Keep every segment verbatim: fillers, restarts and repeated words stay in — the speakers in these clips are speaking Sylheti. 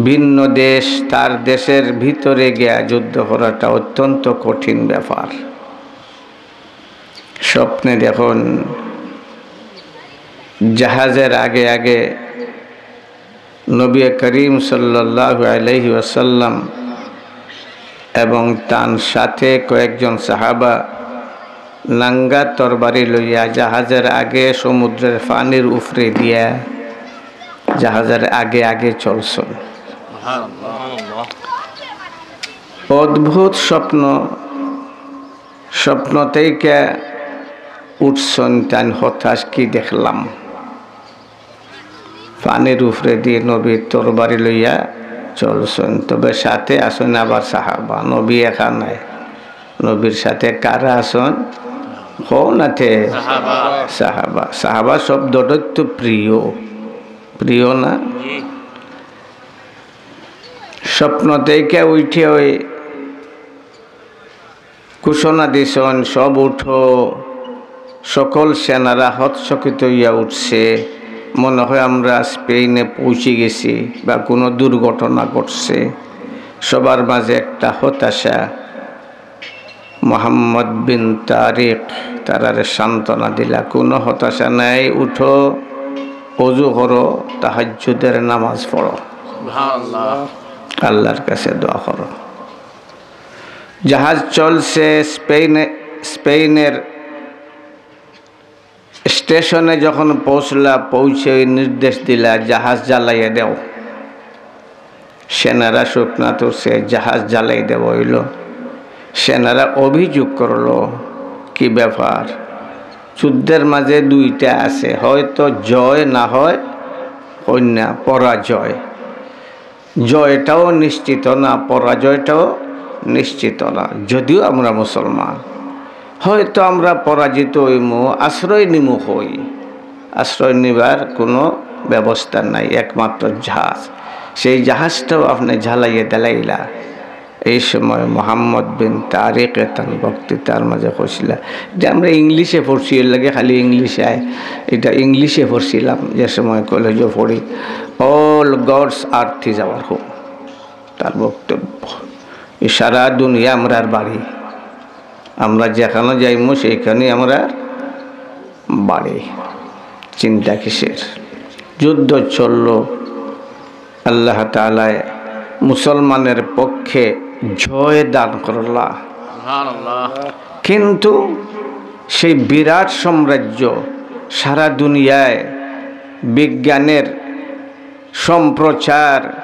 ভিন্ন দেশ, তার দেশের ভিতরে গিয়া যুদ্ধ করাটা অত্যন্ত কঠিন ব্যাপার। স্বপ্নে দেখুন, জাহাজের আগে আগে নবী করিম সাল্লাল্লাহু আলাইহি ওয়াসাল্লাম এবং তার সাথে কয়েকজন সাহাবা নাঙ্গা তরবারি লইয়া জাহাজের আগে সমুদ্রের পানির উপরে দিয়া জাহাজের আগে আগে চলছেন। অদ্ভুত স্বপ্ন। স্বপ্ন থেকে উঠছেন, তান হতাশ, কি দেখলাম? পানির উপরে দিয়ে নবীর তরবারি লইয়া চলছেন, তবে সাথে আছেন আবার সাহাবা। নবী একা নাই, নবীর সাথে কারা আছেন? কও না তে। সাহাবা। সাহাবা, সাহাবা শব্দটা তো প্রিয়, প্রিয় না? স্বপ্ন থেকে উঠে ওই ঘোষণা দিছেন, "সব উঠো।" সকল সেনারা হতচকিত হইয়া উঠছে, মনে হয় আমরা স্পেনে পৌঁছে গেছি বা কোনো দুর্ঘটনা ঘটছে। সবার মাঝে একটা হতাশা। মোহাম্মদ বিন তারিক তারারে সান্ত্বনা দিলা, "কোনো হতাশা নাই, উঠো, অজু করো, তাহাজ্জুদের নামাজ পড়ো, আল্লাহর কাছে দোয়া করো।" জাহাজ চলছে, স্পেনে, স্পেনের স্টেশনে যখন পৌঁছলা, পৌঁছে ওই নির্দেশ দিলা, "জাহাজ জ্বালাইয়া দেও।" সেনারা শুকনা তুলছে, জাহাজ জ্বালাই দেওয়া হইল। সেনারা অভিযোগ করলো, "কি ব্যাপার? যুদ্ধের মাঝে দুইটা আছে, হয়তো জয় না হয় অন্য পরাজয়।" জয়টাও নিশ্চিত না, পরাজয়টাও নিশ্চিত না। যদিও আমরা মুসলমান, হয়তো আমরা পরাজিত হইমু, আশ্রয় নিমু কই, আশ্রয় নিবার কোনো ব্যবস্থা নাই, একমাত্র জাহাজ। সেই জাহাজটাও আপনি জ্বালাইয়া দিলাইলা। এই সময় মোহাম্মদ বিন তারিকে তার বক্তৃতার মাঝে কইছিলা, যে আমরা ইংলিশে পড়ছি, এর লাগে খালি ইংলিশ আয়, এটা ইংলিশে পড়ছিলাম যে সময় কলেজে পড়ি, "All God's earth is our home।" তার বক্তব্য, "এই সারা দুনিয়া আমরার বাড়ি, আমরা যেখানে যাইমু সেইখানেই আমরার বাড়ি।" চিন্তা কিসের? যুদ্ধ চলল, আল্লাহ তাআলায় মুসলমানের পক্ষে জয় দান করলা। সুবহানাল্লাহ। কিন্তু সেই বিরাট সাম্রাজ্য, সারা দুনিয়ায় বিজ্ঞানের সম্প্রচার,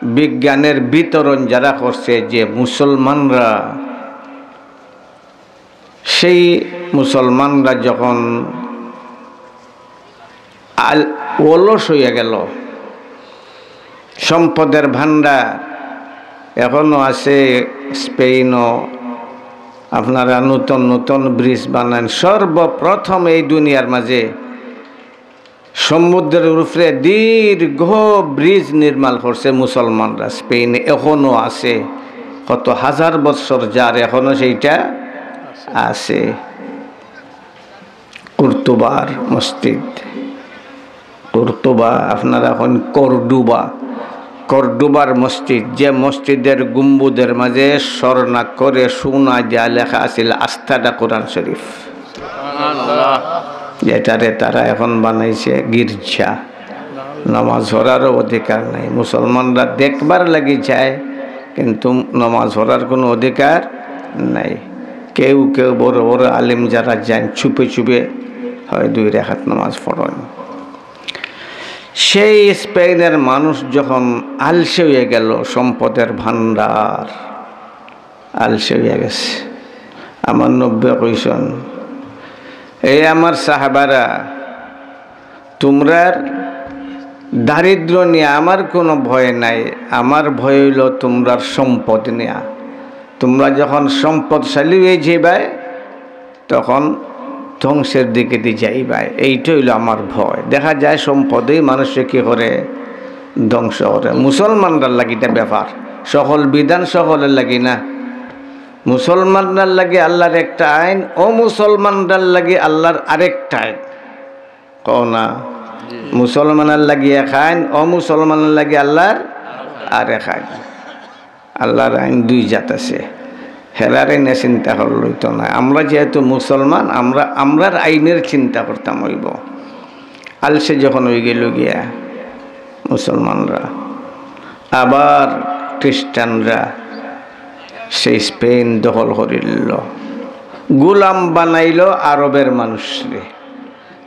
বিজ্ঞানের বিতরণ যারা করছে, যে মুসলমানরা, সেই মুসলমানরা যখন আল-, অলস হইয়া গেল, সম্পদের ভাণ্ডার এখনো আছে স্পেনও, আপনারা নতুন নতুন ব্রিজ বানান। সর্বপ্রথম এই দুনিয়ার মাঝে সমুদ্রের উপরে দীর্ঘ ব্রিজ নির্মাণ করছে মুসলমানরা, স্পেনে এখনো আছে। কত হাজার বছর যার, এখনো সেইটা আছে। কুর্তুবার মসজিদ, কুর্তুবা, আপনারা এখন কর্ডুবা, কর্ডুবার মসজিদ, যে মসজিদের গম্বুজের মাঝে স্বর্ণাক্ষরে সোনা দিয়া লেখা আছিল আস্তাটা কোরআন শরীফ, যেটারে তারা এখন বানাইছে গির্জা। নামাজ পড়ারও অধিকার নাই। মুসলমানরা দেখবার লাগি যায়, কিন্তু নামাজ পড়ার কোনো অধিকার নাই। কেউ কেউ বড় বড় আলিম যারা যান, চুপে চুপে হয় দুই রেকাত নামাজ পড়েন। সেই স্পেনের মানুষ যখন আলসে হইয়া গেল, সম্পদের ভাণ্ডার আলসে হইয়া গেছে। আমার নবীয়ে কইছন, "এই আমার সাহাবারা, তোমরার দারিদ্র নিয়া আমার কোনো ভয় নাই, আমার ভয় হইল তোমরার সম্পদ নিয়া। তোমরা যখন সম্পদশালী হয়ে যাইবায়, তখন ধ্বংসের দিকে দি যাইবায়, এইটা হইল আমার ভয়।" দেখা যায় সম্পদেই মানুষে কি করে, ধ্বংস করে। মুসলমানরার লাগি এটা ব্যাপার, সকল বিধান সকলের লাগি না। মুসলমানরার লাগি আল্লাহর একটা আইন, অমুসলমানরার লাগি আল্লাহর আরেকটা আইন। কও না? মুসলমানের লাগি এক আইন, অমুসলমানের লাগি আল্লাহর আরেক আইন। আল্লাহর আইন দুই জাত আছে, হেরারে নিয়া চিন্তা করলে অইতো নায়। আমরা যেহেতু মুসলমান, আমরা, আমরার আইনের চিন্তা করতাম অইবো। আলসে যখন অইগেলো গিয়া মুসলমানরা, আবার খ্রিস্টানরা সেই স্পেন দখল করিল, গোলাম বানাইল আরবের মানুষরে।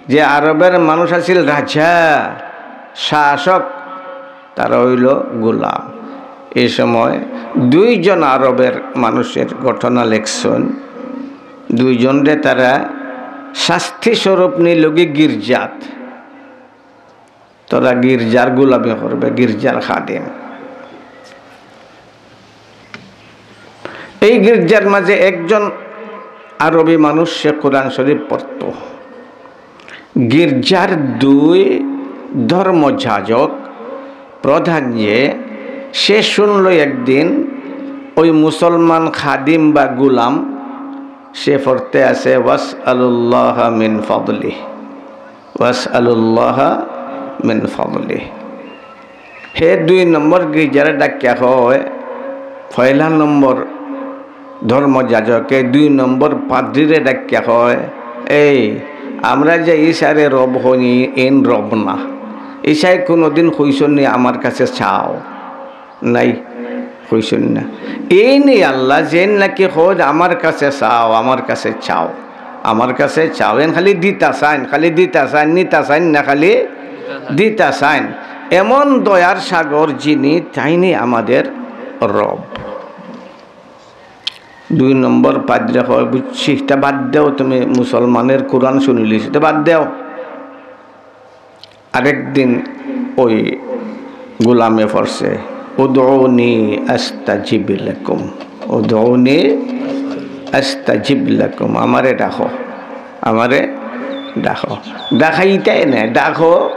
যে আরবের মানুষ আছিল রাজা, শাসক, তারা অইল গোলাম। এই সময় দুইজন আরবের মানুষের ঘটনা লেখছইন। দুইজনরে তারা শাস্তি স্বরূপ নিলগি গির্জাত। তারা গির্জার গোলামি করবে, গির্জার খাদেম। এই গির্জার মাঝে একজন আরবি মানুষ, সে কোরআন শরীফ পড়তো। গির্জার দুই ধর্মযাজক প্রধান যে, সে শুনল একদিন ওই মুসলমান খাদিম বা গোলাম, সে পড়তে আছে, "ওয়াসআলুল্লাহ মিন ফাদলি, ওয়াসআলুল্লাহ মিন ফাদলি।" হে দুই নম্বর গির্জারে ডাকিয়া কয়, পয়লা নম্বর ধর্মযাজকে দুই নম্বর পাদ্রিরে ডাকিয়া কয়, "এই, আমরা যে ইছারে রব কই, এইন রব না। ইছায় কোনোদিন কইছইন নি আমার কাছে চাও? নাই, কইছইন না। এইন আল্লাহ, যেইন নাকি কয়, 'আমার কাছে চাও, আমার কাছে চাও, আমার কাছে চাও।' এইন খালি দিতা চাইন, খালি দিতা চাইন, নিতা চাইন না, খালি দিতা চাইন। এমন দয়ার সাগর যিনি, তাইনই আমাদের রব।" দুই নম্বর পাদ্রে কয়, "বুঝছি, ইটা বাদ দেও, তুমি মুসলমানের কোরআন শুনিলিছো, ইটা বাদ দেও।" আরেকদিন ওই গোলামে পড়ছে, "উদউনি আস্তাজিব লাকুম, উদউনি আস্তাজিব লাকুম।" আমারে ডাকো, আমারে ডাকো। ডাকাইতায় না, ডাকো।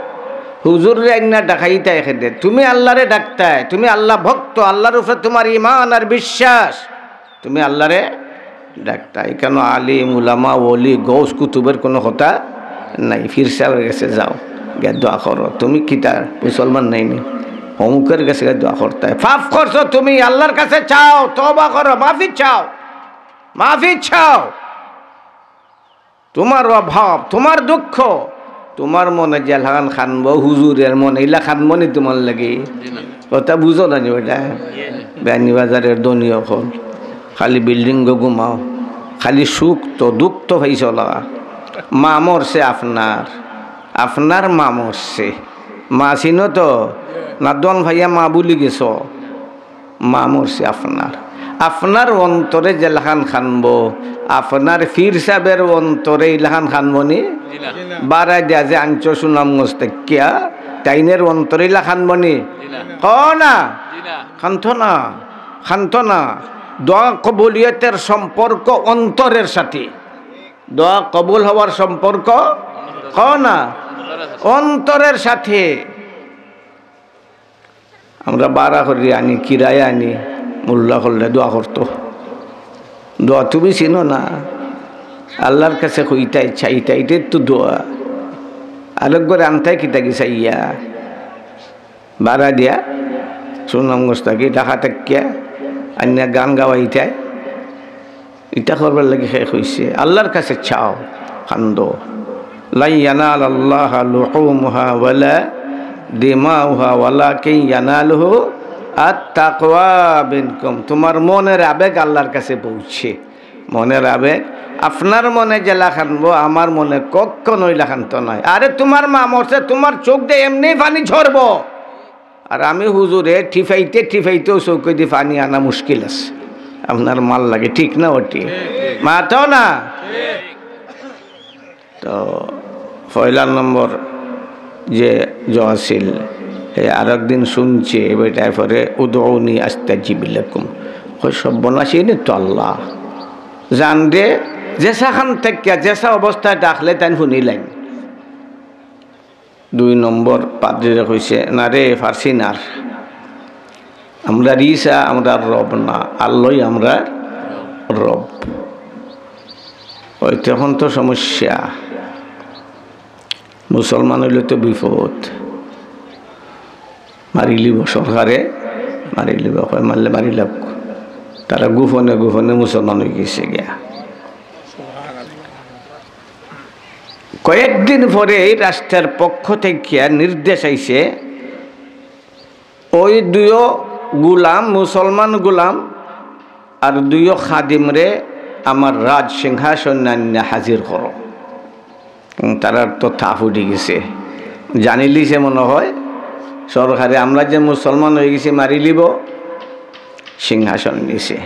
হুজুররে আইন্না ডাকাইতায় খেদে। তুমি আল্লাহরে ডাকতায়, তুমি আল্লাহ ভক্ত, আল্লাহর উপরে তোমার ঈমান আর বিশ্বাস। তুমি আল্লাহরে ডাকতায়। কেন আলিম, উলামা, ওলি, গৌস, কুতুবের কোনো কথা নাই। পীর সাহেবের গেছে যাও, গিয়া দোয়া করো। তুমি কিতা মুসলমান নায়নি? অমুকের গেছে গিয়া দোয়া করতায়। পাপ করছো তুমি, আল্লাহর কাছে চাও, তওবা করো, মাফি চাও, মাফি চাও। তোমার অভাব, তোমার দুঃখ, তোমার মনে যেলাখান খানবো, হুজুরের মনে ইলা খানবো নি তোমার লাগি? জি না। কথা বুঝো না নি বেটা? জি না। বিয়ানীবাজারের ধনী অকল, খালি বিল্ডিংও ঘুমাও, খালি সুখ তো, দুঃখ তো পাইছো লাগা। মা মরছে আপনার, আপনার মা মরছে। মা চিনো তো? না দোয়ান ভাইয়া মা ভুলি গেছো? মা মরছে আপনার। আপনার অন্তরে যেলাখান খানবো, আপনার পীর সাহেবের অন্তরে ইলাখান খানবো নি? জি না। বাড়া দিয়া যে আনছো সুনামগঞ্জ থাকিয়া, তাইনের অন্তরে ইলা খানবো নি? জি না। কও না? জি না। খানতো না, খানতো না। দোয়া কবুলিয়তের সম্পর্ক অন্তরের সাথে। দোয়া কবুল হওয়ার সম্পর্ক, কও না, অন্তরের সাথে। আমরা বাড়া করি আনি, কিরায় আনি, মোল্লা করলে দোয়া করতো। দোয়া তুমি চিনো না? আল্লাহর কাছে কইতায়, চাইতায়, ইটাই তো দোয়া। আরেক ঘরে আনতায় কিতা কি চাইয়া? বাড়া দিয়া, সুনামগঞ্জ থাকি, ঢাকা থাকিয়া, আনিয়া গান গাওয়াইতায়। ইটা করবার লাগি শেষ অইছে। আল্লাহর কাছে চাও, কান্দো। লা ইয়ানালাল্লাহা লুহুমুহা ওয়ালা দিমাউহা ওয়ালাকিন ইয়ানালুহু আত-তাকওয়া মিনকুম। তোমার মনের আবেগ আল্লাহর কাছে পৌঁছে। মনের আবেগ, আপনার মনে যেলা খানবো, আমার মনে কখনো ইলা খানতো নায়। আরে, তোমার মা মরছে, তোমার চোখ দিয়া এমনেউ পানি ঝরবো। আর আমি হুজুরে টিফাইতে টিফাইতেও চউখেদি পানি আনা মুশকিল আছে। আপনার মার লাগে, ঠিক না ওটি? মাতো না? তো পয়লা নম্বর যে জ আছিল, হে আরেকদিন শুনছে, এ বেটায় পরে, "উদউনি আস্তাজিব লাকুম।" কয়, "সর্বনাশ, ইনি তো আল্লাহ।" জান দে, যেসাখান থাকিয়া, যেসা অবস্থায় ডাকলে তাইন হুনিলাইন। দুই নম্বর পাদ্রিরে কইছে, "না রে, পারছি না আর। আমরার ইছা আমরার রব না, আল্লাহই আমরার রব।" ওই তখন তো সমস্যা, মুসলমান অইলে তো বিপদ, মারিলিব সরকারে। মারিলিবা, কয় মারলে মারিলাউক। তারা গোপনে গোপনে মুসলমান অইগেছে গিয়া। কয়েকদিন পরে এই রাষ্ট্রের পক্ষ থাকিয়া নির্দেশ আইছে, ওই দুইও গুলাম, মুসলমান গুলাম, আর দুইও খাদিমরে আমার রাজ সিংহাসন আনিয়া হাজির করো। উম, তারার তো তাপ উঠি গেছে, জানিলিছে মনে হয় সরকারে, আমরা যে মুসলমান অইগেছি, মারিলিবো, সিংহাসন নিছে।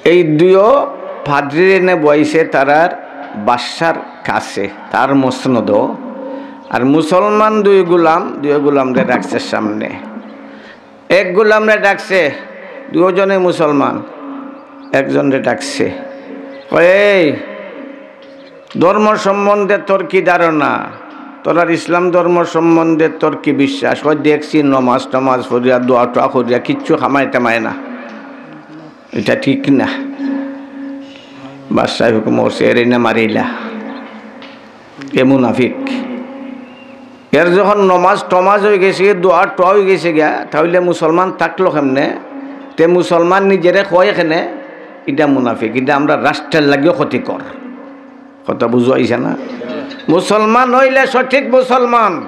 এই দুইও পাদ্রিরে এনে বইছে তারার বাদশার কাছে, তার মসনদো। আর মুসলমান দুই গুলাম, দুই গুলামরে ডাকছে সামনে। এক গুলামরে ডাকছে, দুইজনে মুসলমান, একজনরে ডাকছে, কয়, "এই, ধর্ম সম্বন্ধে তোর কি ধারণা? তোর আর ইসলাম ধর্ম সম্বন্ধে তোর কি বিশ্বাস?" কয়, "দেখছি নমাজ টমাজ পড়িয়া, দোয়া টোয়া করিয়া কিচ্ছু কামাই টামাই না, ইটা ঠিক না।" বাদশায় হুকুম করছে, "এরে না মারিলা, এ মুনাফিক।" এর যখন নমাজ টমাজ অইগেছে, দোয়া টোয়া অইগেছে গিয়া, তাইলে মুসলমান থাকলো কেমনে? তে মুসলমান নিজেরে কয় কেনে, "ইটা মুনাফিক, ইটা আমরা রাষ্ট্রের লাগিও ক্ষতিকর।" কথা বুঝাইছে না? মুসলমান অইলে সঠিক মুসলমান,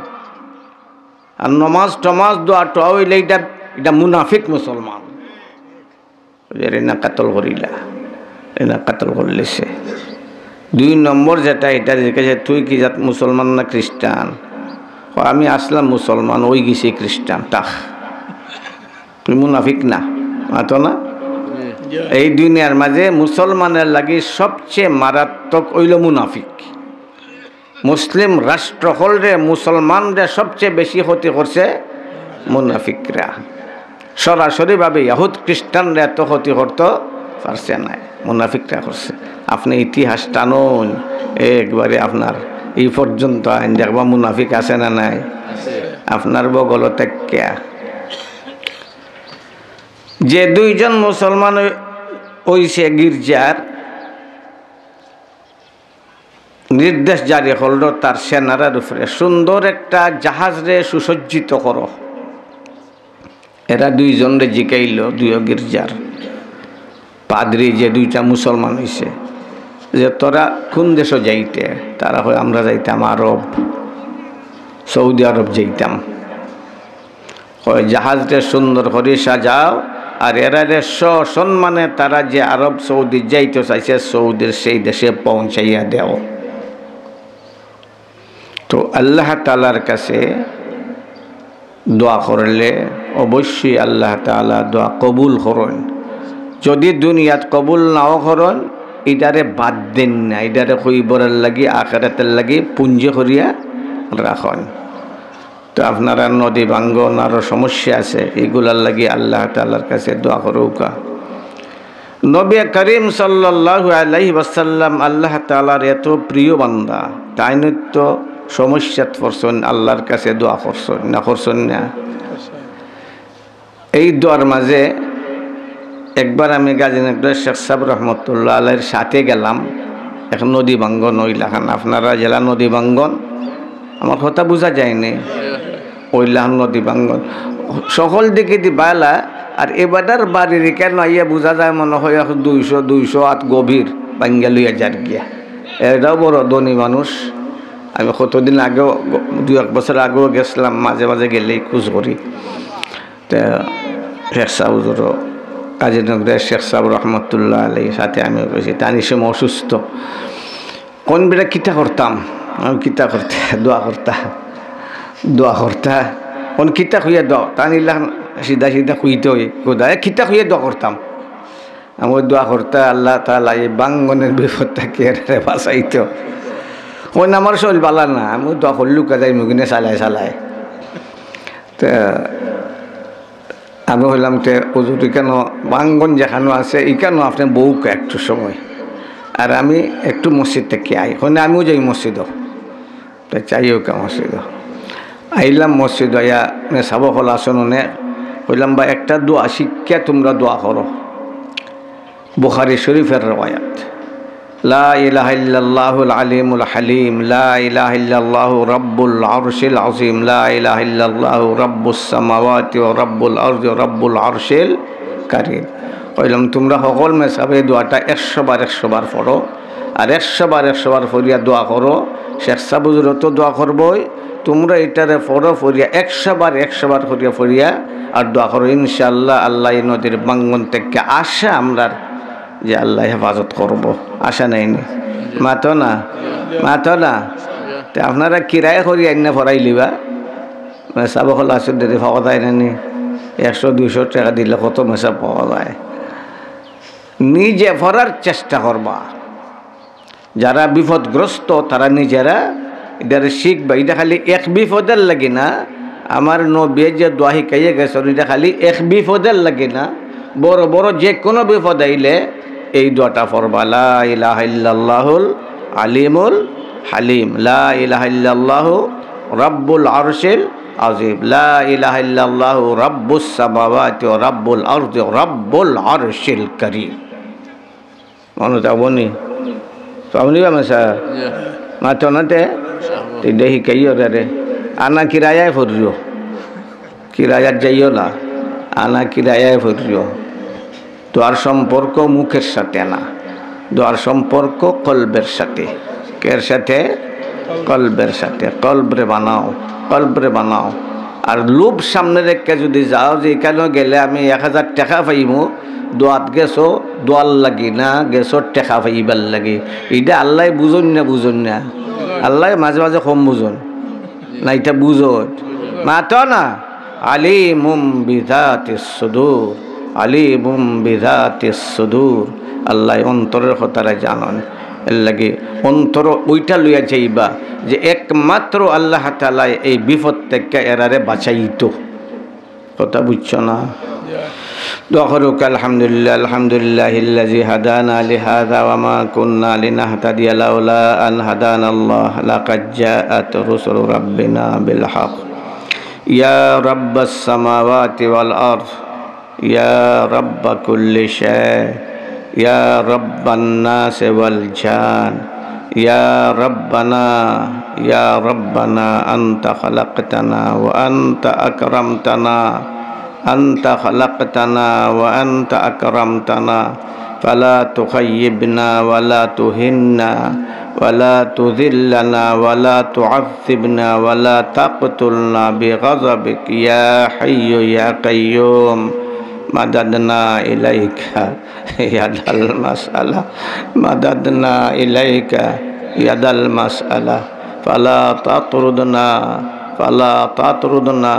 আর নমাজ টমাজ দোয়া টোয়া অইলে ইটা, ইটা মুনাফিক মুসলমান। এরে না কাতল করিলা, এরে না কাতল করিলিছে। দুই নম্বর যেটা, ইটা জিজ্ঞাসা, "তুই কি জাত মুসলমান না খ্রিস্টান?" কয়, "আমি আসলাম মুসলমান, অইগেছি খ্রিস্টান।" তাহ, তুই মুনাফিক না, মাতো না? এই দুনিয়ার মাঝে মুসলমানের লাগি সবচেয়ে মারাত্মক অইলো মুনাফিক। মুসলিম রাষ্ট্র অকলরে, মুসলমানরে সবচেয়ে বেশি ক্ষতি করছে মুনাফিকরা। সরাসরিভাবে ইয়াহুদ খ্রিস্টানরা এত ক্ষতি করতো পারছে না, মুনাফিকরা করছে। আপনে ইতিহাস টানইন, একবারে আপনার ই পর্যন্ত আইন দেখবা মুনাফিক আছে না নাই? আপনার বগলো থাকিয়া যে দুইজন মুসলমান অই-, অইছে গির্জার, নির্দেশ জারি করলো তার সেনারার উপরে, "সুন্দর একটা জাহাজরে সুসজ্জিত করো।" এরা দুইজনরে জিকাইলো, দুইও গির্জার পাদ্রি, যে দুইটা মুসলমান অইছে, যে, "তোরা কোন দেশো যাইতে?" তারা কয়, "আমরা যাইতাম আরব, সৌদি আরব যাইতাম।" কয়, "জাহাজরে সুন্দর করি সাজাও, আর এরারে সসম্মানে তারা যে আরব সৌদি যাইতো চাইছে, সৌদির সেই দেশে পৌঁছাইয়া দেও।" তো আল্লাহ তাআলার কাছে দোয়া করলে অবশ্যই আল্লাহ তাআলা দোয়া কবুল করইন। যদি দুনিয়াত কবুল নাও করইন, ইটারে বাদ দেইন না, ইটারে কবরের লাগি, আখেরাতের লাগি পুঞ্জি করিয়া রাখইন। তো আপনারা নদী ভাঙ্গন আরো সমস্যা আছে, ইগুলার লাগি আল্লাহ তাআলার কাছে দোয়া করউক্কা। নবী করিম সাল্লাল্লাহু আলাইহি ওয়াসাল্লাম আল্লাহ তাআলার এত প্রিয় বান্দা, তাইন তো সমস্যাত পড়ছইন, আল্লাহর কাছে দোয়া করছইন না, করছইন না? এই দোয়ার মাঝে একবার আমি গাজীনগরের শেখ সাব রহমতুল্লাহ আলাইহির সাথে গেলাম, এক নদী ভাঙ্গন অইলাখান, আপনারা যেলা নদী ভাঙ্গন, আমার কথা বুঝা যায়নি? অইলাখান নদী ভাঙ্গন, সকল দিকেদি বালা, আর এবাটার বাড়ির কেন আইয়া বুঝা যায় মনে হয় এখন দুইশো, দুইশো আত গভীর, ভাঙ্গিয়া লইয়া যার গিয়া। এরাও বড় ধনী মানুষ, আমি কতদিন আগেও, দুই এক বছর আগেও গেছিলাম, মাঝে মাঝে গেলেই খোঁজ করি। তে শেখ সাব হুজুরও, গাজীনগরের শেখ সাব রহমতুল্লাহ আলাইহির সাথে আমিও গেছি। তাইন ই সময় অসুস্থ। কইন, "বেটা, কিতা করতাম?" আমি, "কিতা করতে? দোয়া করতা, দোয়া করতা।" কইন, "কিতা কইয়া দোয়া?" তাইন ইলাখান সিধা সিধা কইতে অয়, "খুদা, এ কিতা কইয়া দোয়া করতাম?" আমি কই, "দোয়া করতা, আল্লাহ তাআলা ই ভাঙ্গনের বিপদ থাকি এরারে বাঁচাইতো।" কইন, "আমার শরীল বালা না।" আমি কই, "দোয়া করলুক্কা, যাইমুগিনে চালায় চালায়।" তে আমি কইলাম, "তে হুজুর, ইকানো ভাঙ্গন যেখানো আছে, ইকানো আপনে বউক্কা একটু সময়, আর আমি একটু মসজিদ থাকি আই।" কইন, "আমিও যাই মসজিদো।" তে যাইউক্কা মসজিদো। আইলাম মসজিদো, আইয়া মেসাব অকল আছইন অনে, কইলাম, "বা একটা দোয়া শিখিয়া তুমরা দোয়া করো।" বুখারী শরীফের রেওয়ায়াত। لا إله إلا الله العليم الحليم، لا إله إلا الله رب العرش العظيم، لا إله إلا الله رب السماوات ورب الأرض ورب العرش الكريم। কইলাম, তুমরা হকল মেসাবে দোয়াটা একশো বার, একশো বার পড়ো, আর একশো বার, একশো বার পড়িয়া দোয়া করো। শেখ সাব হুজুরে তো দোয়া করবই, তুমরা ইটারে পড়ো, পড়িয়া একশো বার, একশো বার করিয়া পড়িয়া আর দোয়া করো। ইনশাআল্লাহ, আল্লায় ই নদীর ভাঙ্গন থাকি আশা আমরার যে আল্লায় হেফাজত করবো, আশা নাই নি? মাতো না, মাতো না। তে আপনারা কিরায় করি আইন্না পড়াইলিবা, মেসাব হকল আছইন, যদি পাওয়া যায় না নি, একশো দুইশো টেকা দিলে কত মেসাব পাওয়া যায়। নিজে পড়ার চেষ্টা করবা। যারা বিপদগ্রস্ত, তারা নিজেরা ইটারে শিখবা। ইটা খালি এক বিপদর লাগি না, আমার নবীয়ে যে দোয়া শিখাইয়া গেছইন, ইটা খালি এক বিপদর লাগি না, বড় বড় যে কোনো বিপদ আইলে এই দোয়াটা পড়বা, لا إله إلا الله العليم الحليم، لا إله إلا الله رب العرش العظيم، لا إله إلا الله رب السماوات ورب الأرض رب العرش الكريم। মনো যাবো নি? পাওনি বা মেসাব? মাতো না তে? তে দেখি কেই ওরে রে। আনা কিরায়ায় পড়িও। কিরায়াত যাইও না। আনা কিরায়ায় পড়িও। দোয়ার সম্পর্ক মুখের সাথে না। দোয়ার সম্পর্ক কলবের সাথে। কের সাথে? কলবের সাথে। কলবরে বানাও, কলবরে বানাও। আর লোভ সামনে রেখে যদি যাও যে এখানেও গেলে আমি এক হাজার টেকা পাইমু, দোয়াত গেছো দোয়ার লাগি না, গেছো টেকা পাইবার লাগি। ইটা আল্লায় বুঝইন না, বুঝইন না? আল্লায় মাঝে মাঝে কম বুঝইন, না ইটা বুঝইন? মাতো না। عليم بذات الصدور، عليم بذات الصدور। আল্লায় অন্তরের কথারে জানইন। এর লাগি অন্তর ওইটা লইয়া যাইবা যে একমাত্র আল্লাহ তাআলায় এই বিপদ থাকি এরারে বাঁচাইতো। কথা বুঝছো না? দোয়া করুক, الحمد لله، الحمد لله الذي هدانا لهذا وما كنا لنهتدي لولا أن هدانا الله لقد جاءت رسل ربنا بالحق. يا رب السماوات والأرض، يا رب كل شيء، يا رب الناس والجان، يا ربنا، يا ربنا، أنت خلقتنا وأنت أكرمتنا، أنت خلقتنا وأنت أكرمتنا، فلا تخيبنا ولا تهنا ولا تذلنا ولا تعذبنا ولا تقتلنا بغضبك يا حي يا قيوم. مددنا إليك يد المسألة، مددنا إليك يد المسألة، فلا تطردنا، فلا تطردنا.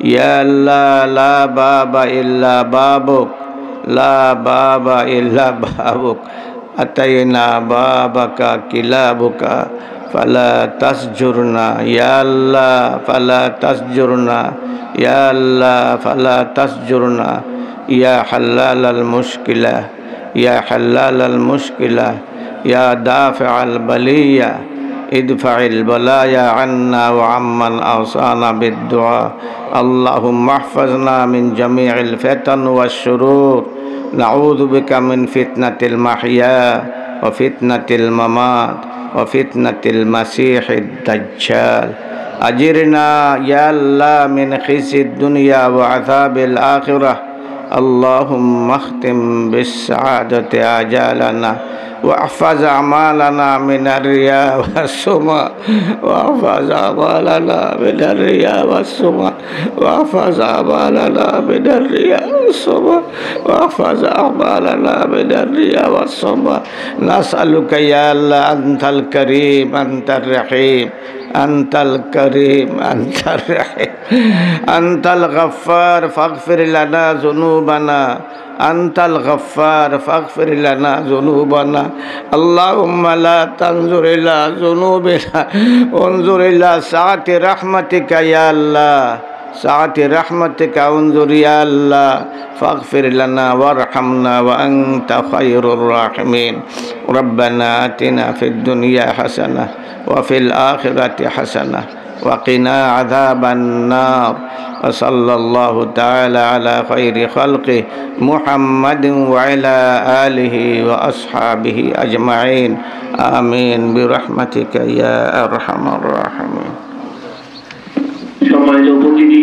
يا الله، لا باب إلا بابك، لا باب إلا بابك. أتينا بابك كلابك فلا تزجرنا. يا الله، فلا تزجرنا. يا الله، فلا تزجرنا. يا حلال المشكلة، يا حلال المشكلة، يا دافع البلية، ادفع البلايا عنا وعمن أوصانا بالدعاء. اللهم احفظنا من جميع الفتن والشرور. نعوذ بك من فتنة المحيا وفتنة الممات وفتنة المسيح الدجال. أجرنا يا الله من خزي الدنيا وعذاب الآخرة. اللهم اختم بالسعادة آجالنا، واحفظ أعمالنا من الرياء والسمعة، واحفظ أعمالنا من الرياء والسمعة، واحفظ أعمالنا من الرياء والسمعة، واحفظ أعمالنا من الرياء والسمعة. نسألك يا الله، أنت الكريم، أنت الرحيم، أنت الكريم، أنت الرحيم، أنت الغفار، فاغفر لنا ذنوبنا. أنت الغفار، فاغفر لنا ذنوبنا. اللهم لا تنظر إلى ذنوبنا، انظر إلى سعة رحمتك يا الله، سعة رحمتك انظر يا الله، فاغفر لنا وارحمنا وأنت خير الراحمين. ربنا آتنا في الدنيا حسنة وفي الآخرة حسنة وقنا عذاب النار. وصلى الله تعالى على خير خلقه محمد وعلى آله وأصحابه أجمعين. آمين برحمتك يا أرحم الراحمين. সম্মানিত উপস্থিতি,